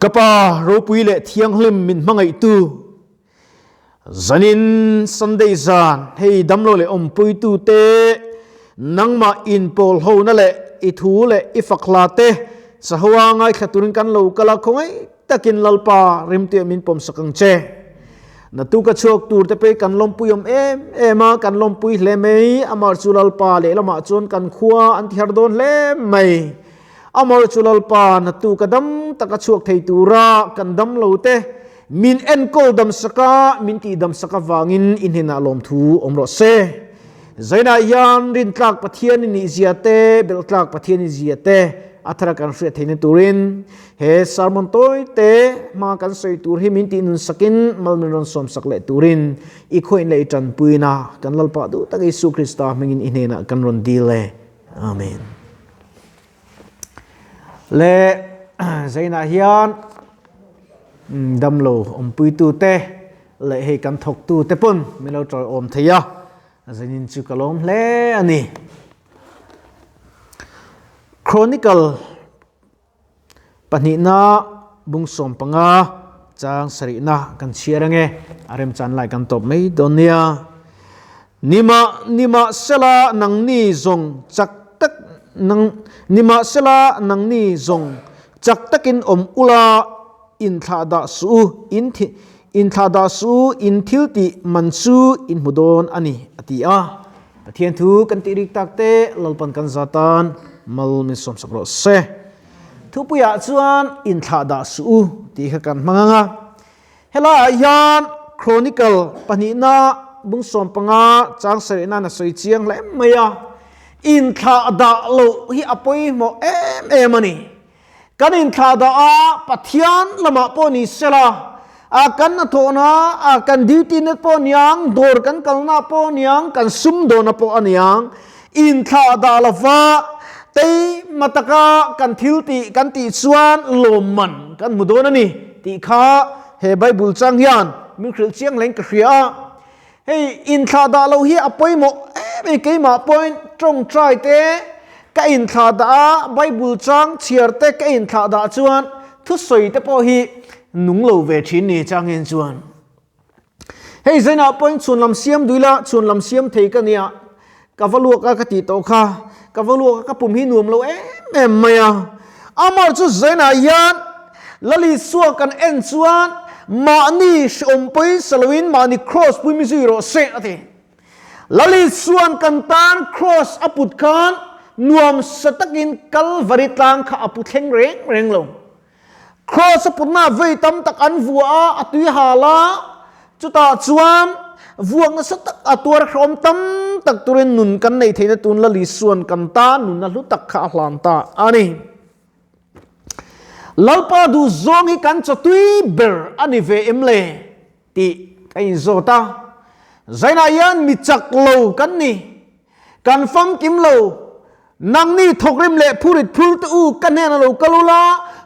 Ka Pa ropui leh thianghlim min hmangaihtu, zanin Sunday zan hei damlo leh awmpuitute nangmah inpawl hona leh i thu leh i fak hla te sahoa ngaithla turin kan lo kal a, khawngaih takin Lalpa rimtuiah min pawmsak ang che. Natu ka chhuak tur te pawh kan lawmpui awm em em a, kan lawmpui hle mai, amah chu Lalpa lehlamah chuan kan khua an ti har dawn hle mai. Amah chu Lalpa natu ka dam taka chhuak thei tura kan dam lo te min enkawl damsak a, min tih damsak avangin i hnenah lawmthu awm rawh se. Zainah hian rintlak Pathian i nihzia te, belhtlak Pathian i zia te a thara kan hriat theihna turin he sermon tawi te hma kan sawi tur hi min tih nun sakin mal min rawn sawm sak leh turin i khawihin leh i tanpuina kan Lalpa duh tak Isu Krista hmingin i hnenah kan rawn dil e. Amen. Le zainah hian damlo awmpuitu te leh hei kan thawktu te pawn min lo tawiawm thei a, zanin chu ka lawm hle a ni. Chronicle pahnihna bung 15 chang sarihna kan chhiar ange, a remchan lai kan tawp mai dawn nia. Nima nimahsela nangni zawng chak tak nang nimahsela nangni zawng chak takin awm ula inthlah dah suh u, in thi inthlah dah suh u, in thil tih man chu in hmu dawn a ni, a ti a. Pathian thu kan tih rik tak te Lalpan kan za tan mal min sawmsak rawh se. Thupuiah chuan inthlah dah suh u tih kha kan hmang ang a. Helaiah hian Chronicle pahnihna bung 15 chang sarihna a sawi chiang hle mai a, inthlah dah loh hi a pawimawh em em a ni. Kan inthlah dah a, Pathian lamah pawh ni sela, a kan hnathawhna, a kan duty na pawh aniang, dawr kan kalna pawh aniang, kan sumdawna pawh aniang, inthlah dah lova teima taka kan thil tih kan tih chuan lawmman kan hmu dawn a ni tih kha he Bible chang hian min hrilh chiang hlein ka hria a. Hei inthlah dah loh hi a pawimawh em em keimah pawhin tawngtai te ka inthlah dah a, Bible chang chhiar te ka inthlah dah chuan thusawi te pawh hi nung lo ve thin ni changin chuan. Hei zainah pawhin chhun lam siam dui la, chhun lam siam thei ka nia, ka va luak a ka tih tawh kha, ka va luak a ka pum hi nuam lo em em mai a. Amah chu zainah hian Lalisua kan en chuan mahni hreawm pawisa loin mahni cross pui mi zui rawh se a ti. Lalisuan kan tan cross a put khan nuam sa takin Kalvari tlang kha a pu thleng reng reng lo. Kraws a putna vei tam tak an vuah a, a tui hal a, chutah chuan vuak nasa tak a tuar hrehawm tam tak turin nun kan neih theihna tun Lal Isua'n kan tan nunna hlu tak kha a hlan ta a ni. Lalpa duhzawng hi kan chawtui ber a ni ve em le? tih ka inzawt a. Zainah hian mi chak lo kan ni. Kan famkim lo. Nangni thawkrim leh phurit phur te u ka hnenah lo kal ula,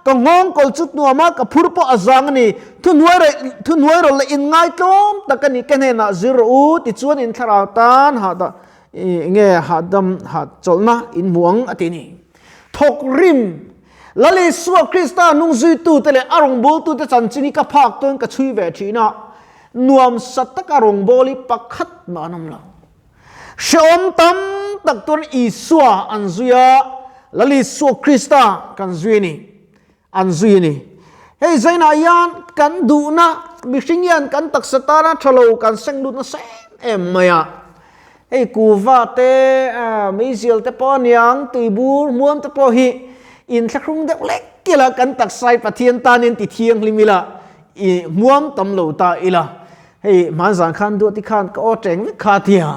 ka nghawng kawl chu hnuam a, ka phur pawh a zang a ni. Thuhnuai reh, thuhnuai rawlh leh inngaitlawm tak a ni, ka hnenah zir rawh u, tichuan in thlarau tan hahda, nge hahdam, hahchawlhna in hmu ang a ti a ni. Thawkrim, Lal Isua Krista nungzuitute leh a rawngbawltute chanchin hi ka phak tawn ka chhui ve thin a, nuamsa taka rawngbâwl hi pakhat mah an awm lo. Hrehawm tam tak tuan Isua an zui a, Lal Isua Krista kan zui a ni, an zui a ni. Hei zainah hian kan duhna mihring hian kan taksa tana tha lo kan seng lut nasa em em mai a. Hei kuva te, meizial te pawh aniang, tuibur hmuam te pawh hi inthlahrung deuh lek ila kan taksa hi Pathian tanin ti thianghlim ila, i hmuam tam lo ta ila. Hei hmanzan khan duati khan ka aw teng vek kha tia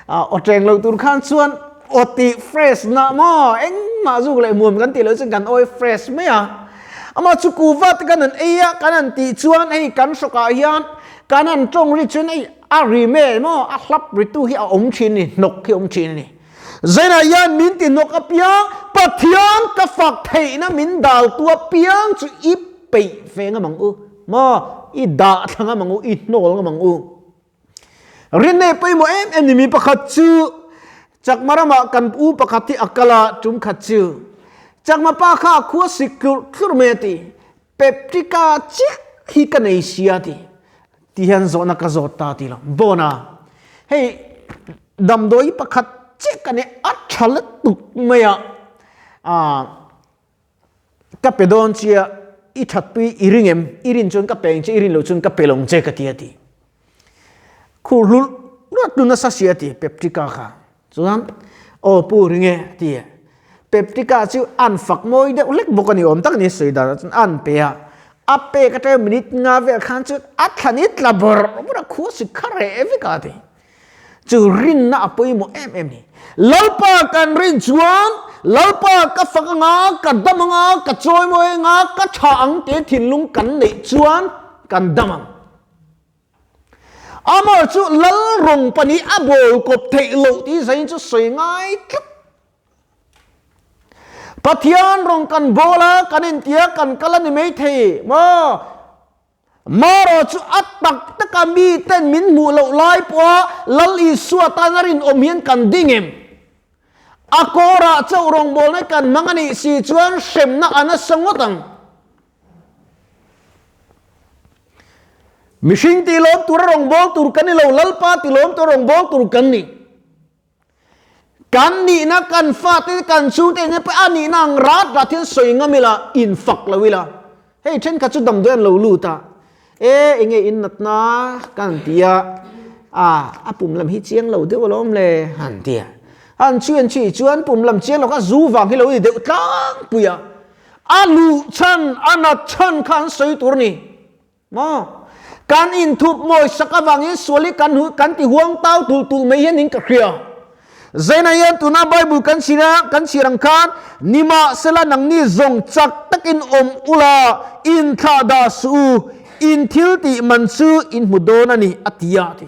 aw teng lo tur khan chuan aw ti fresh na maw engmah zuk leh muam kan tih loh chuan kan awi fresh mai a amah chu kuva te kan han ei a kan han tih chuan hei kan hrawkah hian kan han tawng ri chuan hei a ri me maw a hlap ri tu hi a awm thin a ni hnawk hi a awm thin a ni zainah hian min ti hnawk apiang Pathian ka fak theihna min dal tu apiang chu i peih ve ngam ang u. Maw i dah thla ngam ang u, i hnawl ngam ang u. Rinne pawimawh em em ni mi pakhat chu Chakma ramah kan u pakhat hi a kal a, tum khat chu Chakma pa kha a khua sik tlurh tlurh mai a ti. Peptika chiah hi ka nei sia ti. Ti hian zawhna ka zawt ta ti lo. Bona, hei damdawi pakhat chiah ka nei a tha lutuk mai a, ah ka pe dawn chia i thatpui i ring em? I rin chuan ka pe ang che, i rin loh chuan ka pe lo ang che ka ti a ti. Khur hlulh luat lu nasa si a ti Peptika kha. Chuan aw pu ring e a ti a. Peptika chu an fak mawi deuh hlek bawk a ni awm tak a ni sawi dan ah chuan an pe a. A pek atanga minute nga vel khan chuan a thlan i tla bawrh bawrh a, khua si kha reh vek a ti. Chu rinna a pawimawh em em ni. Lalpa kan rin chuan Lalpa ka fak anga, ka dam anga, ka chawimawi anga, ka tha ang tih thinlung kan neih chuan kan dam ang. Amah chu lal rawng pahnih a bawl kawp theih loh tih zain chu sawi ngai tlat. Pathian rawng kan bawl a, kan intia kan kal a ni mai thei maw? Maro chu a tak taka mi ten min hmuh loh lai pawha Lal Isua tana rinawm hian kan ding em? A kawrah chauh rawngbawlna kan hmang a nih si chuan hremna a nasa ngawt ang. Mihring tilawm tura rawngbâwl tur kan ni lo, Lalpa tilawm tura rawngbâwl tur kan ni. Kan nihna, kan fate, kan chhungte nen pawh a nihna ang rat rat hian sawi ngam ila, infak lo ila. Hei thenkhat chu damdawi an lo lut a, e enge in natna kan ti a, a a pum lam hi chiang lo deuh alawm le han ti a. Han chhui an chhui chuan pum lam chiang lo kha zu vang hi lo ni deuh tlangpui a. A luh chhan, a nat chhan kha an sawi tur a ni. Maw? Kan inthup mawi sak avangin sual hi kan kan ti huang tau tul tul mai hian in ka hria. Zaina hian tuna Bible kan chhir a, kan chhir ang khan, Nimahsela nangni zawng chak takin awm ula, inthlah dah suh u, in thil tih man chu in hmu dawn a ni, a ti a, a ti.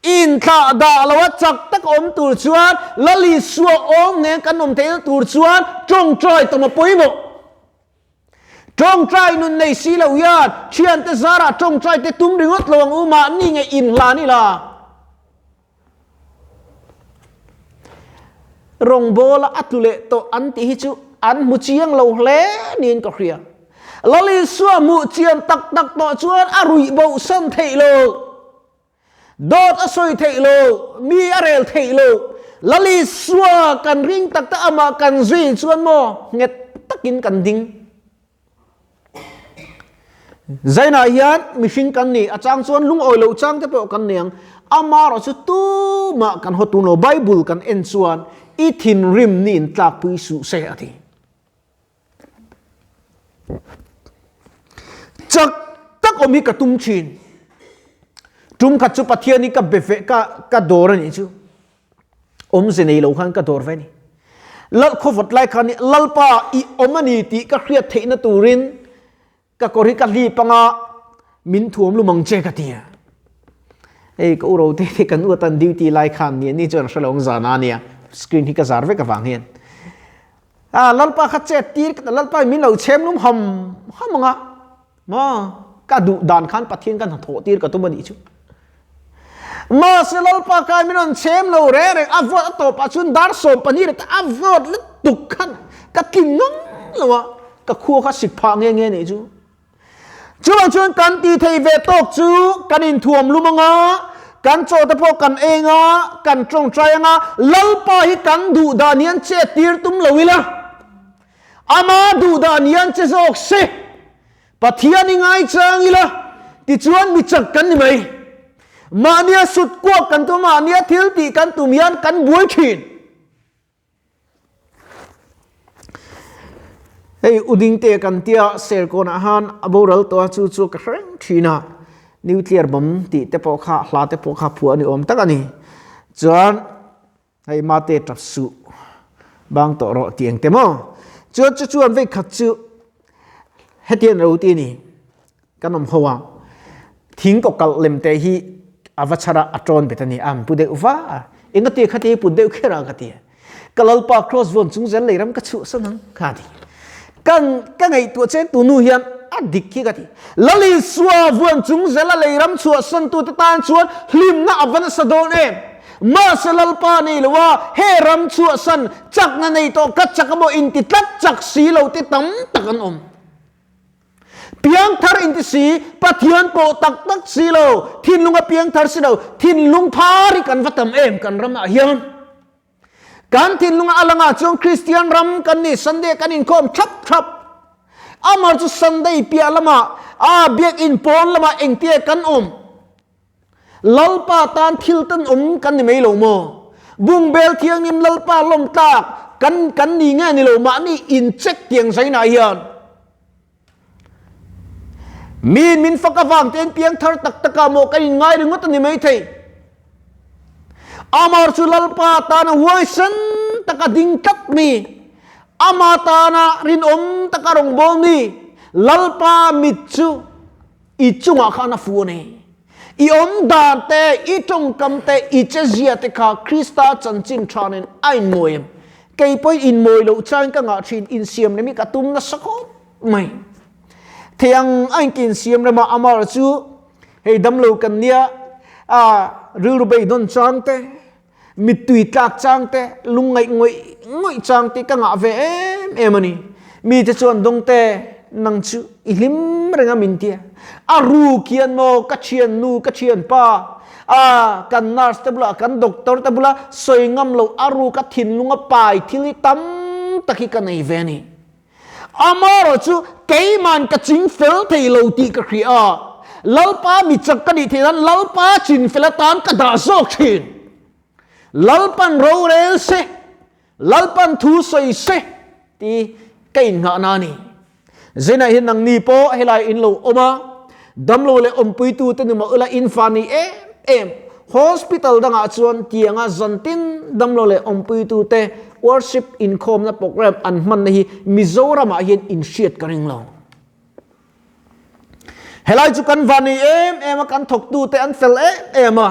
Inthlah dah lo a chak tak awm tur chuan Lal Isua awm nen kan awm theihna tur chuan tawngtai tam a pawimawh. Tawngtai nun nei si lo hian thiante zarah tawngtai te tum ringawt lo ang u mahni nge inhlan ila. Rawngbawla a tlu leh tawh an tih hi chu an hmu chiang lo hle niin ka hria. Lal Isua hmuh chian tak tak tawh chuan a ruih bohsan theih lo. Dawt a sawi theih lo, mi a rel theih lo. Lal Isua kan ring tak tak amah kan zui chuan maw nghet takin kan ding. Zainah hian mihring kan ni, a chang chuan lungawi lo chang te pawh kan nei ang. Amaherawh chu tumah kan haw tun lo, Bible kan en chuan i thinrim ni in tlakpui suh se a ti. Chak tak awm hi ka tum thin. Tum khat chu Pathian hi ka be ve ka ka dawr a nih chu. Awmze nei lo khan ka dawr ve a ni. Lal khawvawt lai khan Lalpa i awm a ni tih ka hriat theihna turin Ka kawr hi ka hlip anga min thuam lum ang che ka ti a. Hei ka uro te te kan uatan duty lai khan ni ni chuan hrelo ang zan a nia. Screen hi ka zar vek avang hian. A lalpa kha chet tir ka lalpa min lo chhem lum ham ham anga. Ma ka duh dan khan Pathian kan hnathawh tir ka tum a nih chu. Mahse lalpa kai min rawn chhem lo reng reng a vote a tawp ah chuan dar 12 te a vote lutuk khan ka tling ngam lo a ka khua kha sik phah nge nge nih chu. Chuvang chuan kan ti thei ve tawk chu kan inthuam lum anga kan chaw te pawh kan eng a kan tawngtai anga lalpa hi kan duh dan hian chet tir tum lo ila ama duh dan hian che zawk se. Pathian i ngaichang ila, tichuan mi chak kan ni mai. Mahnia sut kuak kan tum, mahnia thil tih kan tum hian kan buai thin. Hei Udingte kan tia Serkawnah han a boral tawh a, chu chu ka hre reng thin a. Nuclear bomb tih te pawh kha hla te pawh kha phuah a ni awm tak a ni. Chuan Hei mate tap suh bang tawh rawh tih engte maw? Chuan chu chuan vei khat chu hetiang ro ti ni kan awm ho a thing ko kalh lem te hi a va chhar a a tawn bet a ni an pu deuh va a enga ti kha ti put deuh kher a ka ti ka lalpa cross vawn chung zel leiram ka chhuah san ang kha ti kan ka ngaihtuah chen tu nu hian a dik khi ka ti Lal Isua vuan chung zela leiram chhuah san tu te tan chuan hlimna a va nasa dawn em Mahse Lalpa nei lo a, he ram chhuahsan chakna nei tawh ka chak emaw inti tlat chak si lo te tam tak an awm. Piangthar inti si, Pathian pawh tak tak si lo, thinlunga piangthar si lo, thinlung phar hi kan va tam em kan ramah hian. Kan thinlunga a langah chuan Kristian ram kan ni, Sunday kan inkhawm thap thap. Amah chu Sunday piah lamah, a biakinn pawn lamah engtia kan awm. Lalpa tan thil tenawm kan ni mai lo maw? Bungbel thianghlim Lalpa lawm tlak kan kan ni nge ni lo mahni in check tiang zainah hian miin min fak avang tein piangthar tak takah maw kan in ngai ringawt a ni mai thei. Amar chu Lalpa tana huaisen taka ding tlat mi, ama tana rinawm taka rawngbâwl mi, Lalpa mit chu I chungah khan a fu a ni. I awm dan te, i tawngkam te, i chezia te kha Krista chanchin tha nen a inmawi em? Kei pawhin inmawi loh chain ka ngah thin, insiam rem hi ka tum nasa khawp mai. Thei ang a inka insiam rem a, amah chu hei damlo kan nia, a rilru beidawn chang te, mittui tlak chang te, lungngaih ngawih ngawih chang te ka ngah ve em em a ni. Mite chuan Dawngte, nang chu i hlim reng a min tia. A ruk hian maw ka thiannu, ka thianpa, a kan nurse te bulah, kan doctor te bula sawi ngam loh a ruk a thinlung a pai thil hi tam tak hi ka nei ve a ni. Amaherawh chu keiman ka ching fel thei lo tih ka hria a, Lalpa mi chak ka nih theih nan Lalpa chin fel atan ka dah zawk thin. Lalpan rorel se, Lalpan thu sawi se ti ka innghahna a ni. Zenah hian nangni pawh helai in lo awm a, damlo leh awmpuitute ni mah ula in fa ni em em. Hospital dangah chuan tianga zantin damlo leh awmpuitute worship inkhawmna program an hmanna hi Mizoramah hian inhriat ka ring lo. Helai chu kan va nei em em a, kan thawktute an fel em em a,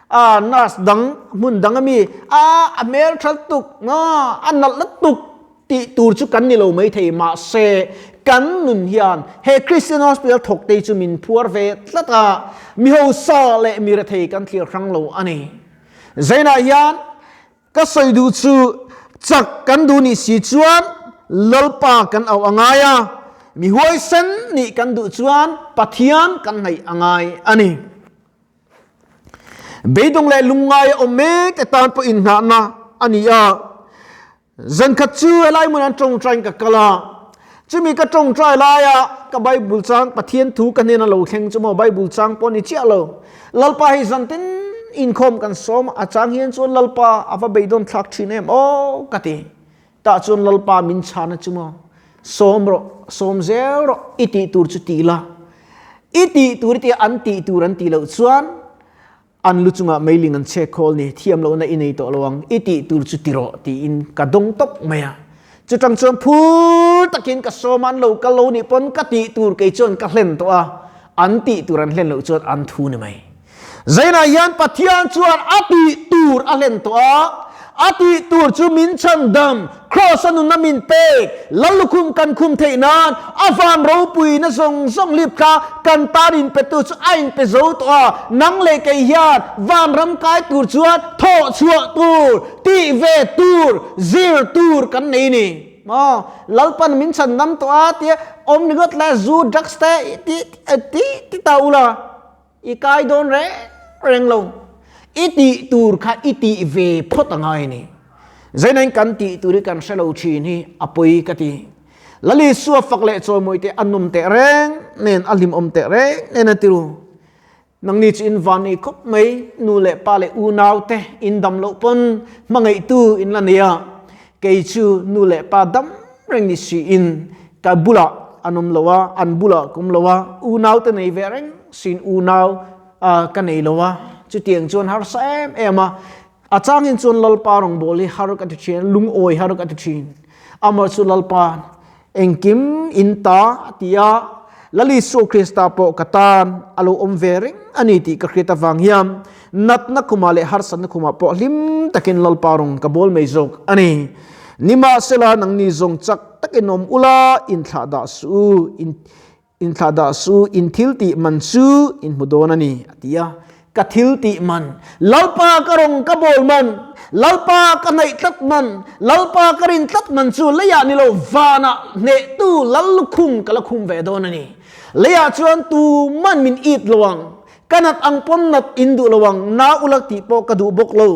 a nurse dang hmun dang ami a a hmel tha lutuk a a nalh lutuk tih tur chu kan ni lo maithei mahse kan nun hian he Christian Hospital thawk te chu min phuar ve tlat a, mi hausa leh mi rethei kan thlir hrang lo a ni. Zainah hian ka sawi duh chu chak kan duh nih si chuan Lalpa kan auh a ngai a, mi huaisen nih kan duh chuan Pathian kan hnaih a ngai a ni. Beidawng leh lungngai a awm mek te tan pawh inngahna a ni a. Zankhat chu helai hmun an tawngtaiin ka kal a, chumi ka tawngtai laia ka Bible chang Pathian thu ka hnena lo thleng chu maw Bible chang pawh ni chiah lo. Lalpa hei zantin inkhawm kan sawm a chang hian chuan Lalpa a va beidawn thlak thin em aw ka ti. Tah chuan Lalpa min chhana chu maw sawm rawh, sawm zel rawh i tih tur chu ti la. I tih tur i tih a an tih tur an tih loh chuan An lu chungah meiling an chhek khawl ni, thiam lohna i nei tawh lo ang, i tih tur chu ti rawh tiin ka dawng tawp mai a. Chutang chuan phur takin ka sawm a, an lo kal lo nih pawn ka tih tur kei chuan ka hlen tawh a, an tih tur an hlen loh chuan an thu ni mai. Zainah hian Pathian chuan a tih tur a hlen tawh a, a tih tur chu min chhan dam, Kraws a nunna min pek, Lal lukhum kan khum theih nan a van ropuina zawng zawng lip kha kan tan inpetu chu a inpe zo tawh a, nang leh kei hian vanram kai tur chuan thawh chhuah tur, tih ve tur, zir tur kan nei ni. Maw? Lalpan min chhan dam tawh a tia awm ringawt la zu, drugs te ti ti ti ta ula i kai dawn reng reng lo. I tih tur kha i tih ve phawt a ngai ni. Zainain kan tih tur hi kan hre lo thin hi a pawi ka ti. Lali Sua fak leh chawimawi te a nawm teh reng nen a hlimawm teh reng nen a ti ru. Nangni chu in van nei khawp mai, nu leh pa leh unau te in dam loh pawn hmangaihtu in la nei a, kei chu nu leh pa dam reng ni siin ka bulah an awm lo a, an bulah ka awm lo a, unau te nei ve reng siin unau ka nei lo a, chutiang chuan harsa em em a, a changin chuan Lalpa rawngbâwl hi har ka ti ṭhin, lungawi har ka ti ṭhin. Amah chu Lalpa engkim in ta a ti a, Lal Isua Krista pawh ka tan a lo awm ve reng a ni tih ka hriat avang hian natna khumah leh harsatna khumah pawh hlim takin Lalpa rawn ka bawl mai zawk a ni. Nimahsela nangni zawng chak takin awm ula, inthlahdah suh u, in. Inthlah dah su, in thil tih man chu in hmu dawn a ni, a ti a. Ka thil tih man, Lalpa ka rawn ka bawl man, Lalpa ka hnaih tlat man, Lalpa ka rin tlat man chu leiah ni lo vanah hnehtu lal lukhum ka la khum ve dawn a ni. Leiah chuan tuman min it lo ang, ka nat ang pawn nat in duh lo ang, nau ulak tih pawh ka duh bawk lo.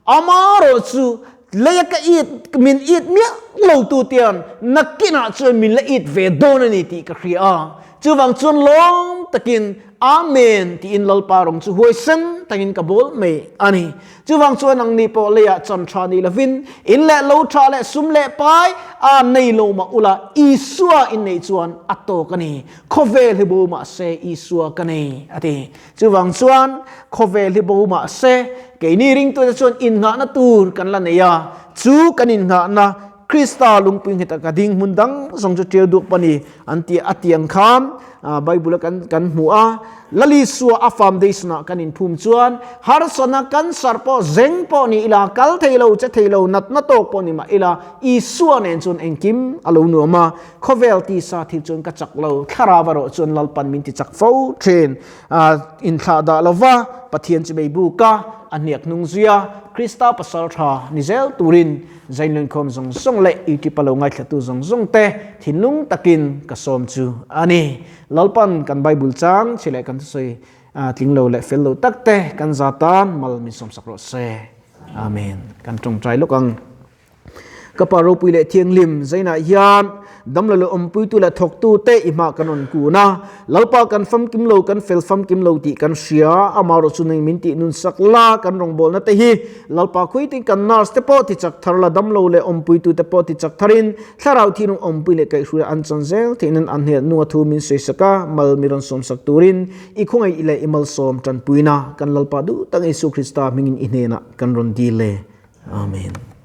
Amarawh chu leia ka it, min it miah lo tu tian nakinah chuan min la it ve dawn a ni tih ka hria a. Chuvang chuan lawm takin Amen tiin Lalpa rawng chu huaisen takin ka bawl mai a ni. Chuvang chuan nangni pawh leiah chan tha ni lovin in leh lo tha leh sum leh pai a nei lo mah ula Isua in neih chuan a tawk a ni. Khawvel hi bo mah se Isua ka nei a ti. Chuvang chuan khawvel hi bo mah se keini ringtute chuan innghahna tur kan la nei a, chu kan innghahna Krista lungpui nghet a ka ding hmun dang zawng chu ṭiau duak pa ni an ti a tiang khan Bible a kan kan hmu a Lalisua a foundation ah kan inphum chuan harsatna cancer pawh zeng pawh ni ila kal thei lo che thei lo natna tawk pawh ni mah ila Isua nen chuan engkim a lo nuam a khawvel tisa thil chuan ka chak lo thlarau erawh chuan Lalpan min ti chak fo thin inthlah dah lova Pathian chu bei buk a a hniak hnung zui a Krista pasal tha ni zel turin Zainluinkhawm zawng zawng leh YouTube a lo ngaithlatu zawng zawng te thinlung takin ka sawm chu a ni. Lalpan kan Bible chang chhi leh kan thusawi tling lo leh fel lo tak te kan za tan mal min sawmsak rawh se. Amen. Kan tawngtai lawk ang. Ka Pa ropui leh thianghlim Zainah hian Damlo leh awmpuitu leh thawktu te i hmah kan rawn kun a, Lalpa kan famkim lo, kan fel famkim lo tih kan hria, amaherawh chu nang min tih nun sak la, kan rawngbawlna te hi Lalpa khawitin kan nurse te pawh ti chak thar la, damlo leh awmpuitu te pawh ti chak tharin thlarau thinlung awmpui leh kaihhruai an chan zel theih nan an hnial nunga thu min sawi sak a, mal mi rawn sawm sak turin i khawngaih leh i malsawm tanpuina kan Lalpa duh tak Isua Krista hmingin i hnenah kan rawn dil e. Amen.